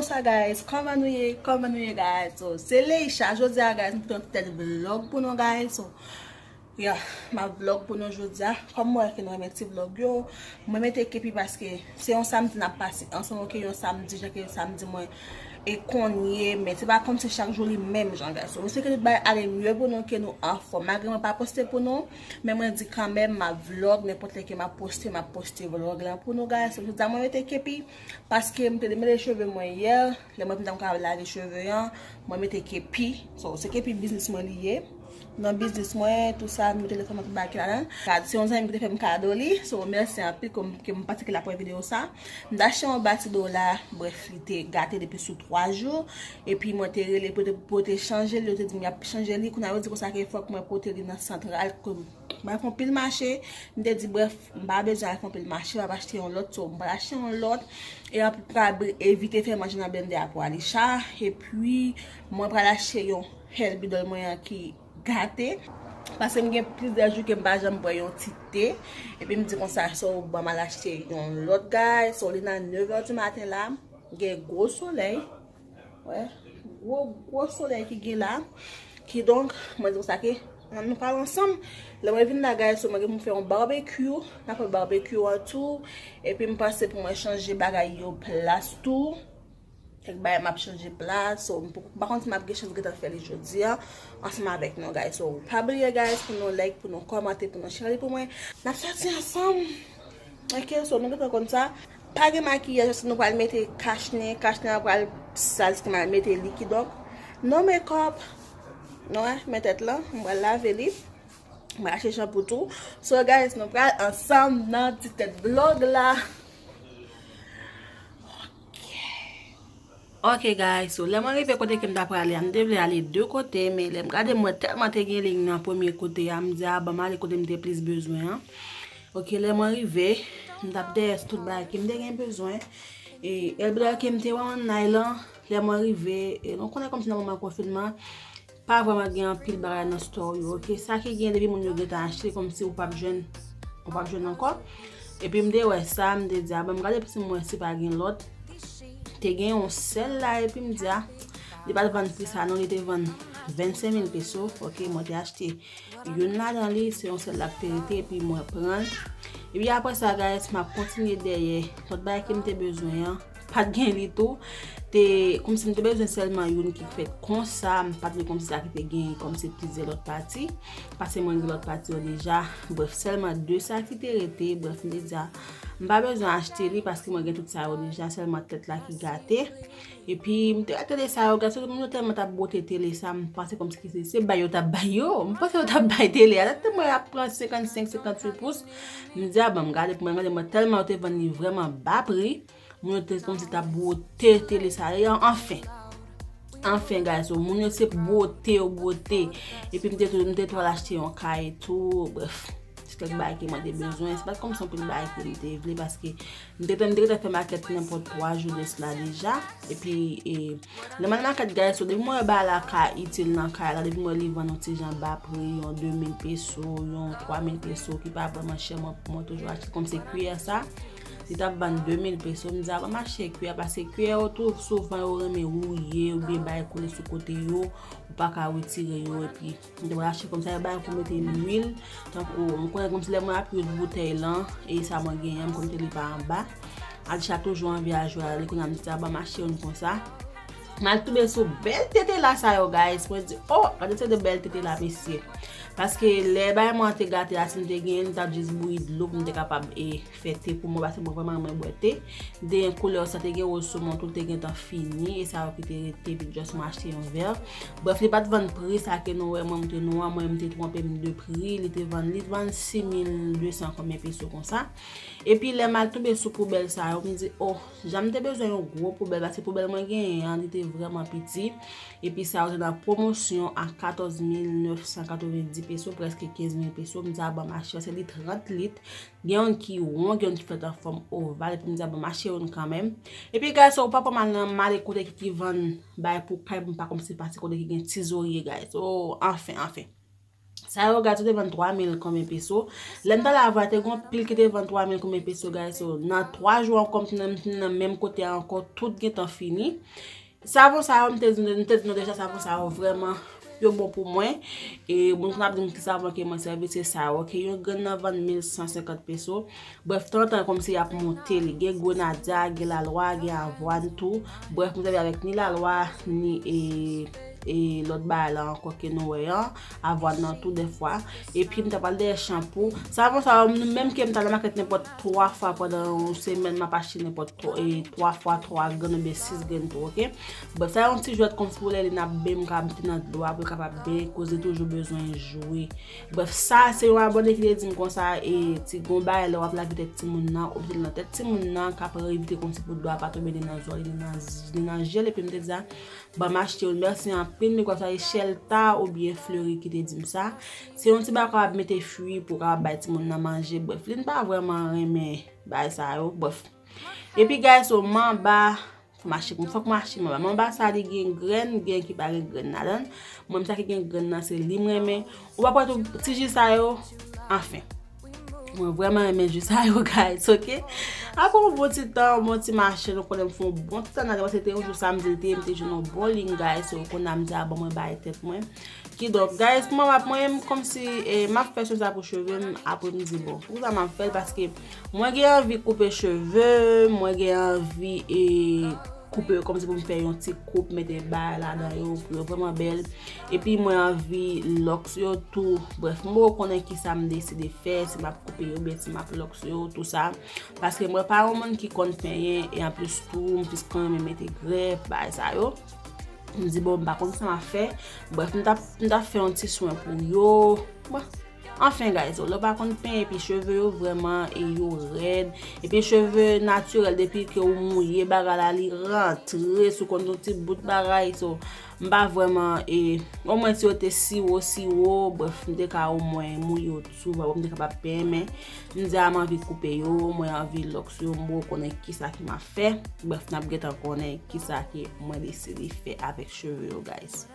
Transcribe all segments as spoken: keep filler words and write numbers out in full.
Sa guys, kòman nou ye? Kòman nou ye guys? So, se Leisha, jodi a guys, m pote yon tèt vlog pou nou guys. So, yeah, m ap vlog pou nou jodi a. Kòm mwen wè ke nou renmen ti vlog yo, mwen mete kepi paske se yon samdi n ap pase ansanm, ok, yon samdi, jan ke samdi mwen e konn ye, men se pa kòmsi chak jou li menm jan guys. So, mwen swete ke tout bagay ale mye pou nou, ke nou anfòm. Malgre mwen pa poste pou nou, men mwen di kanmenm m ap vlog, nenpòt lè ke m ap poste, m ap poste vlog la pou nou guys. So, jodi a mwen mete kepi, paske m te demele cheve mwen yè, lè mwen vin ta m ka lave cheve an, mwen mete kepi. So, se kepi biznis mwen li ye. Nan biznis mwen, tou sa, m mete telefòn mwen tout bagay ki ladan. Kad, se yon zanmi ki te fè m kado li. So, mèsi anpil ke m, ke m patike l apre videyo sa. M t achte yon ba ti dola, brèf, li te gate depi sou twa jou. Epi mwen te rele pou te, pou te chanje li, yo te di m y ap chanje li. Kounye a yo di konsa ke fòk mwen pote li nan santral, ke m al fè yon pil mache. M te di, brèf, m pa bezwen al fè yon pil mache, m ap achte yon lòt, so m pral achte yon lòt. E anpil pou ka evite fè manje nan blende a pou Alisha. Epi, mwen pral achte yon hell bidòl mwen an ki gate. Paske m gen plizyè jou ke m pa janm bwè yon ti te. Epi m di konsa, so, ban m al achte yon lòt guys. So, li nan nevè di maten la. Gen gwo solèy. Wè, gwo, gwo solèy ki gen la. Kidonk, mwen di konsa ke, ann nou pale ansanm. Lè mwen vin la, guys, so mwen gen pou m fè yon barbecue. N ap fè barbecue an tou. Epi m panse pou mwen chanje bagay yo plas tou. Kèk bagay m ap chanje plas. So, m poko, m pa konn si m ap gen chans gentan fè li jodi a, ansanm avèk nou, guys. So, pa bliye, guys, pou nou like, pou nou kòmante, pou nou share li pou mwen. N ap sòti ansanm. Ok, so, nou gentan konn sa. Pa gen makiyaj, paske nou pral mete kach nen, kach nen an pral sal, si nou pral mete li, kidonk, no makeup. Nou wè, men tèt lan, m pral lave li. M pral achte chanpou tou. So, guys, nou pral ansanm nan ti tèt vlog la. Ok. Ok, guys, so, lè mwen rive kote ke m ta prale a, m te vle ale de kote, men lè m gade, mwen tèlman te gen liy nan premye kote a, m di, a, ban m ale kote m te plis bezwen an. Ok, lè mwen rive, m t ap dèyè tout bagay ke m te gen bezwen. E, hell bidòl ke m te wè online lan, lè mwen rive, e, nou konnen kòmsi nan moman konfinman, pa vrèman gen anpil bagay nan store yo, ok? Sa ki gen depi moun yo gentan achte, kòmsi ou p ap jwenn, ou p ap jwenn ankò. Epi m te wè sa, m te di, a, ban m gade pou m wè si pa gen lòt. Te gen yon sèl la, epi m di, a, li pa t vann pri sa non, li te vann vennsenk mil peso, ok? Mwen te achte youn ladan li, se yon sèl la k te rete, epi mwen pran l. Epi apre sa, guys, m ap kontinye dèyè lòt bagay ke m te bezwen an. Pa t gen li tou. Te, kòmsi m te bezwen sèlman youn ki fèt konsa, m pa t vle kòmsi sa ki te gen kòmsi plizyè lòt pati. Paske mwen gen lòt pati yo deja. Brèf, sèlman de sa ki te rete. Brèf, m te di a, m pa bezwen achte li paske mwen gen tout sa yo deja, sèlman tèt la ki gate. Epi, m te gade tele sa yo, gade, moun yo tèlman t ap bwote tele sa, m panse kòmsi se, se bay yo t ap bay yo. M panse yo t ap bay tele a. Tèt mwen ap pran senkannsenk, senkannwit pous. M di a, ban m gade pou mwen gade, mwen tèlman yo te vann li vrèman ba pri. Moun yo te kòmsi t ap bwote tele sa. E an-, anfen. Anfen, guys, so, moun yo se bwote yo bwote. Epi m te tou, m te tou al achte yon kay tou, brèf. Se kèk bagay ke mwen te bezwen. Se pa t kòmsi anpil bagay ke m te vle, paske m te, m te gentan fè makèt nenpòt twa jou de sila deja. Epi, e, lè m al makèt, guys, so, depi mwen wè bagay la ka itil nan kay la, depi mwen wè li vann yon ti jan ba pri, yon de mil peso, yon twa mil peso, ki pa vrèman chè, mwen, mwen toujou achte kòmsi kiyè sa. Li t ap vann de mil peso, m di a, ban m achte kiyè, paske kiyè yo tou, souvan yo renmen wouye, oubyen bay koule sou kote yo, ou pa ka retire yo, epi m te pral achte kòmsa, yo bay pou mete lwil, tankou, m konnen kòmsi lè mwen ap youd boutèy lan, e sa mwen genyen, m konnen li pa anba. Alisha toujou anvi al jwe a, li konnen m di a, ban m achte youn konsa. M al tonbe sou bèl tete la sa yo, guys. Mwen di, oh, gade se de bèl tete la, mesye. Paske lè bay mwen te gate a, si m te genyen, m t ap jis bouyi dlo pou m te kapab, e, fè te pou mwen, paske mwen vrèman renmen bwè te. M te gen koulè sa, te gen woz somon tou, te gentan fini, e sa yo ki te rete, epi just mwen achte yon vè. Brèf, li pa t vann pri sa ke nou wè, mwen m te nou an, mwen m te twonpe m de pri, li te vann, li t vann sis mil de san konbyen peso konsa. Epi lè m al tonbe sou poubèl sa yo, m di, oh, jan m te bezwen yon gwo poubèl, paske poubèl mwen genyen an, li te vrèman piti. Epi sa yo te nan pwomosyon a katòz mil nèf san katrevenndis peso, prèske kenz mil peso. M di a, ban m achte, se li trant lit. Gen youn ki won, gen youn ki fèt an fòm oval, epi m di a, ban m achte youn kanmenm. Epi, guys, ou pa pran mal nan, m ale kote ki, ki vann bay pou kay, m pa kòmsi pase kote ki gen ti zorye, guys. Oh, anfen, anfen. Sa yo, guys, yo te vann twa mil konbyen peso. Lè m t al avè a, te gen yon pil ki te vann twa mil konbyen peso, guys. So, nan twa jou ankò, m te nan, m te nan menm kote a ankò, tout gentan fini. Savon sa yo, m te di, m te di nou deja, savon sa yo vrèman, yo bon pou mwen. E moun konn ap di m ki savon ke mwen sèvi, se sa yo. Ke yon grenn nan vann mil san senkant peso. Brèf, tanzantan, kòmsi y ap monte li. Gen grenadya, gen lalwa, gen avwàn tou. Brèf, m sèvi avèk ni lalwa, ni, e, e lòt bagay la ankò ke nou wè an, avwàn nan tou dèfwa. Epi m ta pral dèyè chanpou. Savon sa yo, menm ke m ta nan makèt nenpòt twa fwa pandan yon semèn, m ap achte nenpòt twa, e, twa fwa twa grenn oubyen sis grenn tou, oke? Brèf, sa yon ti jwèt kòmsi pou lè li nan beny, m ka mete nan dlo a pou l kapab benyen, koz li toujou bezwen jwe. Brèf, sa se yon abòne ki te di m konsa, e, ti gon bagay lè w ap lave tèt timoun nan, ou mete l nan tèt timoun nan, k ap evite kòmsi pou dlo a pa tonbe ni nan zò li, ni nan, ni nan je l, epi m te di a, ban m achte youn, mèsi anpil, m te kwè sa se Shelta oubyen Fleury ki te di m sa. Se yon ti bagay w kapab mete fwi pou w kapab bay timoun nan manje, brèf, li n pa vrèman renmen bagay sa yo, brèf. Epi, guys, so, manba, fò m achte, fòk m achte manba. Manba sa, li gen grenn, gen ki pa gen grenn ladan l. Mwen, sa ki gen grenn nan, se li m renmen. Ou pa kwè tou, ti ji sa yo, anfen. Mwen vrèman renmen ji sa yo, guys, oke? Apre yon bon ti tan, yon bon ti mache, nou konnen m fè yon bon ti tan nan, paske te yon jou samdi, l te ye, m te jwenn yon bon liy, guys, so, kounye a m di, a bon, mwen bay tèt mwen. Kidonk, guys, mwen, mwen, m kòmsi, e, m ap fè swen sa pou cheve m, apre m di, bon, poukisa m ap fè l? Paske mwen gen anvi koupe cheve, mwen gen anvi, e, koupe yo kòmsi pou m fè yon ti koup, mete bagay ladan yo, pou yo vrèman bèl. Epi mwen anvi lòks yo tou. Brèf, m poko konnen kisa m deside fè, si m ap koupe yo, oubyen si m ap lòks yo, tou sa. Paske mwen pa yon moun ki konn penyen, e anplis tou, m plis konn renmen mete grèf, bagay sa yo. M di, bon, m pa konn sa m ap fè. Brèf, m t ap, m t ap fè yon ti swen pou yo. Bon, anfen, guys, lè w pa konn penyen, epi cheve yo vrèman, e yo rèd. Epi cheve natirèl, depi ke ou mouye bagay la, li rantre, si w konn yon ti bout bagay, so, m pa vrèman, e, omwen si yo te siwo, siwo, brèf, m te ka omwen mouye yo tou, m te kapab penyen, men m di a m anvi koupe yo, mwen anvi lòks yo, m poko konnen kisa ki m ap fè. Brèf, n ap gentan konnen kisa ke mwen deside fè avèk cheve yo, guys.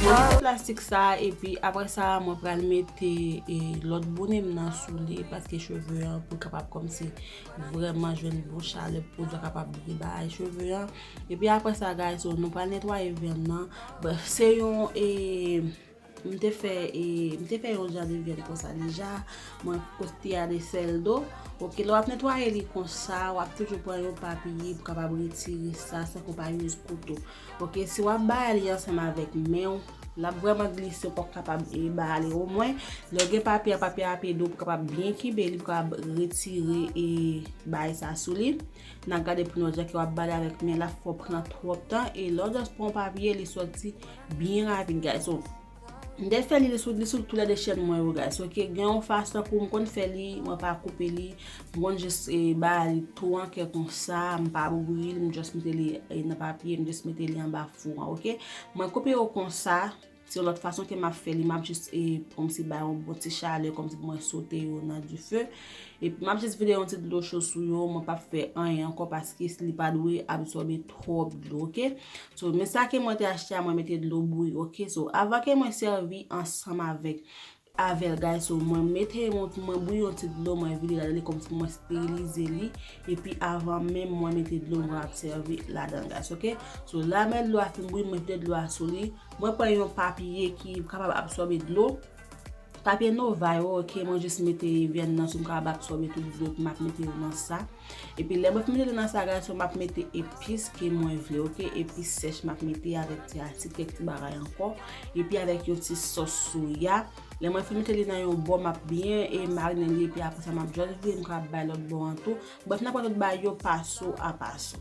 Mwen mete plastik sa, epi apre sa, mwen pral mete, e, lòt bone m nan sou li, paske cheve an pou kapab kòmsi vrèman jwenn bon chalè, pou kapab byen bay cheve an. Epi apre sa, guys, so, nou pral netwaye vyann nan. Brèf, se yon, e, m te fè, e, m te fè yon jan de vyann konsa deja. Mwen kote a de sèl do. Oke, lè w ap netwaye li konsa, w ap toujou pran yon papye pou kapab retire sa, san ke w pa use kouto. Oke, si w ap bay li ansanm avèk men w, L ap vrèman glise, w p ap kapab e, bale. Omwen, lè w gen papye a, papye a ap ede w pou w kapab byen kenbe li, pou w kapab retire e, bagay sa sou li. N a gade pou nou wè jan ke w ap bale avèk men la, fò w pran twòp tan. E lè w just pran papye, li sòti byen rapid, guys. So, m te fè li, li sou, li sou tou lè de chèn mwen yo, guys. Ok, gen yon fason pou m konn fè li, mwen pa koupe li, m konn jis e, bale li tou an kè konsa, m pa bouyi li, m just mete li e, nan papye, m just mete li anba fou an, ok? Mwen koupe yo konsa, se yon lòt fason ke m ap fè li, m ap jis e, kòmsi bay yon bon ti chalè, kòmsi pou mwen sote yo nan dife. Epi m ap jis vide yon ti dlo cho sou yo, mwen p ap fè anyen ankò paske li pa dwe absòbe twòp dlo, ok? So, men sa ke mwen te achte a, mwen mete dlo bouyi, ok? So, avan ke mwen sèvi ansanm avèk, avè l, guys, so, mwen mete yon, mwen bouyi yon ti dlo, mwen vide ladan li kòmsi pou mwen sterilize li. Epi avan menm mwen mete dlo, mwen ap sèvi ladan, guys, ok? So, la men dlo a fin bouyi, mwen vide dlo a sou li. Mwen pran yon papye ki kapab absòbe dlo. Papye Nova yo, ok, mwen jis mete vyann nan sou m kapab absòbe tout dlo, epi m ap mete yo nan sa. Epi lè mwen fin mete dlo nan sa, guys, so m ap mete epis ke mwen vle, ok? Epis sèch m ap mete avèk ti asid, kèk ti bagay ankò. Epi avèk yon ti sòs soya. Lè mwen fin mete li nan yon bò, m ap byen e marinen li, epi apre sa, m ap just vire, m kapab bay lòt bò an tou. Brèf, n ap pran tout bagay yo paso a paso.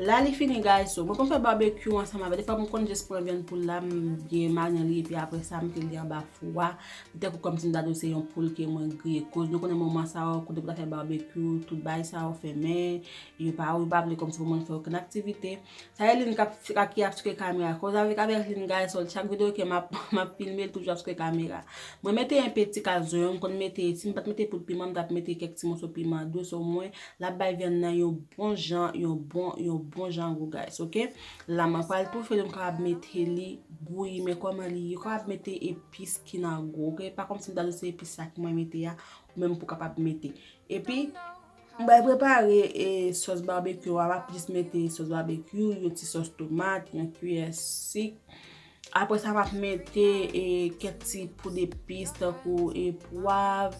La li fini, guys, so mwen konn fè babekyou ansanm avè, defwa mwen konn jis pran vyann poul la, m byen marinen li, epi apre sa, m mete li anba fou a. Li tankou kòmsi m ta di w se yon poul ke mwen griye. Koz nou konnen moman sa yo, kote pou ta fè babekyou, tout bagay sa yo fèmen, yo pa, yo pa vle kòmsi pou moun fè okenn aktivite. Sa e Lynn k ap, k ap, ki ap swive kamera. Koz avèk, avèk Lynn, guys, so chak videyo ke m ap, m ap filme, l toujou ap swive kamera. Mwen mete enpe ti kal zonyon, m konn mete, si m pa t mete poud piman, m t ap mete kèk ti moso piman dous omwen. L ap bay vyann nan yon bon jan, yon bon, yon bon jan gou, guys, ok? La, mwen pral toufe li, m kapab mete li bouyi, men kòman li ye, ou kapab mete epis ki nan gou, ok? Pa kòmsi m ta di w se epis sa ki mwen mete a, ou menm pou w kapab mete. Epi, m pral prepare e, sòs babekyou a, m ap jis mete sòs babekyou, yon ti sòs tomat, yon kiyè sik. Apre sa, m ap mete e, kèk ti poud epis, tankou e, pwav,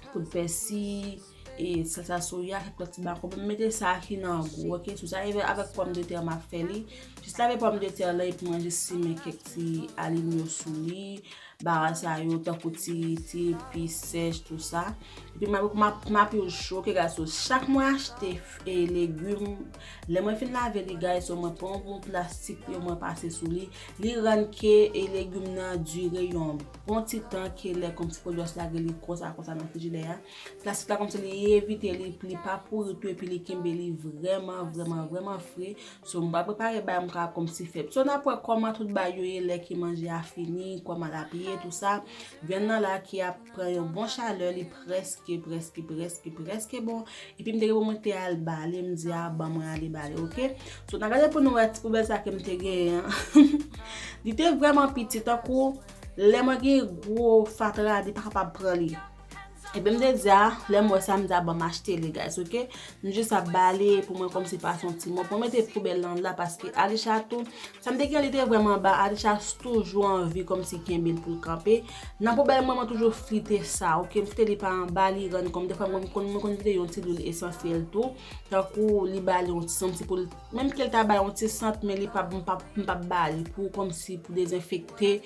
poud pèsi, e, salsa soya, kèk lòt ti bako. M mete sa ki nan gou, ok? Sou sa, e, avèk pòmdetè, m ap fè li. Jis lave pòmdetè la, epi mwen jis simen kèk ti alinyo sou li. Bagay sa yo, tankou ti, ti epis sèch, tou sa. Epi m ap, m ap, m ap yo cho, ok, guys, so, chak mwen achte e, legim, lè mwen fin lave li, guys, so, mwen pran yon plastik pou mwen pase sou li. Li rann ke e, legim nan dire yon bon ti tan ke lè kòmsi pou just lage li konsa, konsa nan frijidè a. Plastik la kòmsi li evite li, li pa pouri tou, epi li kenbe li vrèman, vrèman, vrèman fre. So, m pral prepare bagay m ka kòmsi fè. So, n ap wè kòman tout bagay yo ye lè ke manje a fini, kòman l ap ye, tou sa. Vyann nan la ki ap pran yon bon chalè, li prèske, prèske, prèske, prèske bon. Epi m te gen pou mwen te al bale, m di a, ban mwen ale bale, ok? So, n a gade pou nou wè ti poubèl sa ke m te genyen an. Li te vrèman piti, tankou lè mwen gen gwo fatra, li pa kapab pran li. Ebyen, m te di a, lè m wè sa, m di a, ban m achte li, guys, ok? M jis ap bale pou mwen kòmsi pase yon ti mòp. Mwen mete poubèl lan la paske Alisha tou, sa m te gen li te vrèman ba, Alisha toujou anvi kòmsi kenbe l pou l kanpe. Nan poubèl mwen, mwen toujou flite sa, ok? M flite li pa anba, li rann kòm defwa mwen konn, mwen konn flite yon ti lwil esansyèl tou. Tankou li ba li yon ti sant, se pou l, menm ke l ta ba yon ti sant, men li p ap, m p ap, m p ap ba li pou kòmsi pou dezenfekte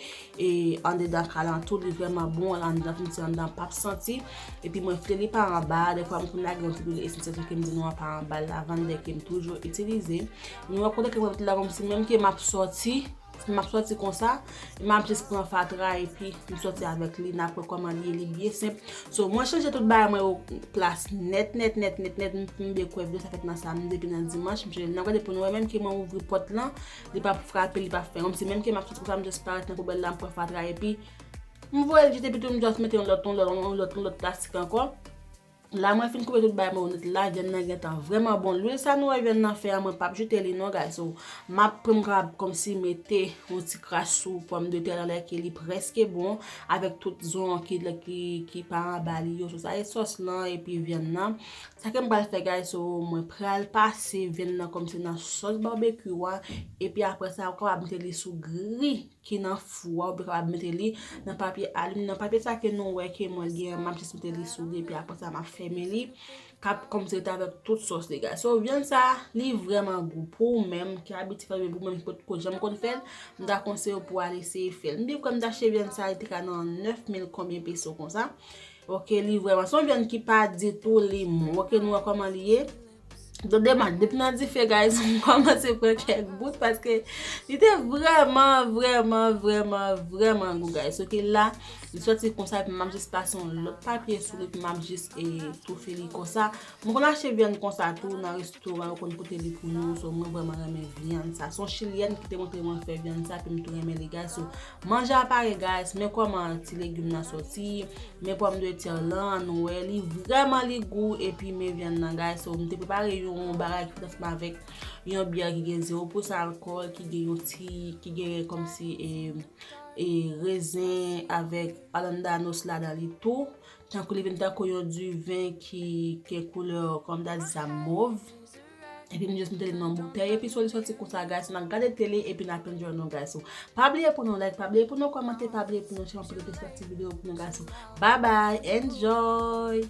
e andedan kalantou, li vrèman bon, andedan, kòmsi andedan p ap santi. Epi mwen flite li pa anba, defwa m konn lage yon ti lwil esansyèl ke m di nou an pa anba l, lavandè ke m toujou itilize. Nou wè kote ke mwen flite la kòmsi menm ke m ap sòti, m ap sòti konsa, m ap jis pran fatra epi m sòti avèk li, n ap wè kòman li ye, li byen senp. So, mwen chanje tout bagay mwen yo plas nèt, nèt, nèt, nèt, nèt, m, m byen kwè videyo sa fèt nan samdi epi nan dimanch, m chanje, n ap gade pou nou wè menm ke mwen ouvri pòt lan, li p ap frape, li p ap fè. Kòmsi menm ke m ap sòti konsa, m jis parèt nan poubèl la, m pran fatra epi m voye l jete, epi tou m jis mete yon lòt, yon lòt, yon lòt, yon lòt plastik ankò. La mwen fin koupe tout bagay mwen nèt la, vyann nan gentan vrèman bon. Lwil sa nou wè vyann nan fè a, mwen p ap jete li non, guys. So, m ap pran m kapab kòmsi mete yon ti kras sou pòmdetè anlè ke li prèske bon, avèk tout zon ki, ki, ki pa anba li yo. So, sa e sòs lan epi vyann nan. Sa ke m pral fè, guys, so, mwen pral pase vyann nan kòmsi nan sòs barbecue a, epi apre sa, ou kapab mete li sou gri ki nan fou a, ou byen kapab mete li nan papye alimyè. Nan papye sa ke nou wè ke mwen gen an, m ap jis mete li sou li, epi apre sa, m ap fèmen li. K ap kòmsi rete avèk tout sòs li, guys. So, vyann sa, li vrèman gou. Pou ou menm ki abitye fè l, pou ou menm ki potko janm konn fè l, m ta konseye w pou w al eseye fè l. M byen kwè m ta achte vyann sa, li te ka nan nèf mil konbyen peso konsa. Ok, li vrèman, se yon vyann ki pa ditou li mou. Ok, nou wè kòman li ye. Donk, demen, depi nan dife, guys, m kòmanse pran kèk bout paske li te vrèman, vrèman, vrèman, vrèman gou, guys. Ok, la, li sòti konsa, epi m ap jis pase yon lòt papye sou li, epi m ap jis e, toufe li konsa. Mwen konn achte vyann konsa tou nan restoran, yo konn pote li pou nou, so mwen vrèman renmen vyann sa. Se yon chilyèn ki te montre mwen fè vyann sa, epi m tou renmen li, guys. So, manje a pare, guys, men kòman ti legim nan sòti, men pòmdetè lan, nou wè, li vrèman li gou, epi men vyann nan, guys. So, m te prepare yon bagay ki ansanm avèk yon byè ki gen zewo pousan alkòl, ki gen yon ti, ki gen kòmsi, e, e rezen avèk alandanos ladan li tou. Tankou li vin tankou yon diven ki, ki gen koulè, kòm ta di sa, mov. Epi m jis mete li nan boutèy, epi so li sòti konsa, guys. N ap gade tele, epi n ap enjoy nou, guys. So, pa bliye pou nou like, pa bliye pou nou kòmante, pa bliye pou nou share, pou nou poste ti videyo pou nou, guys. So, bye bye, enjoy!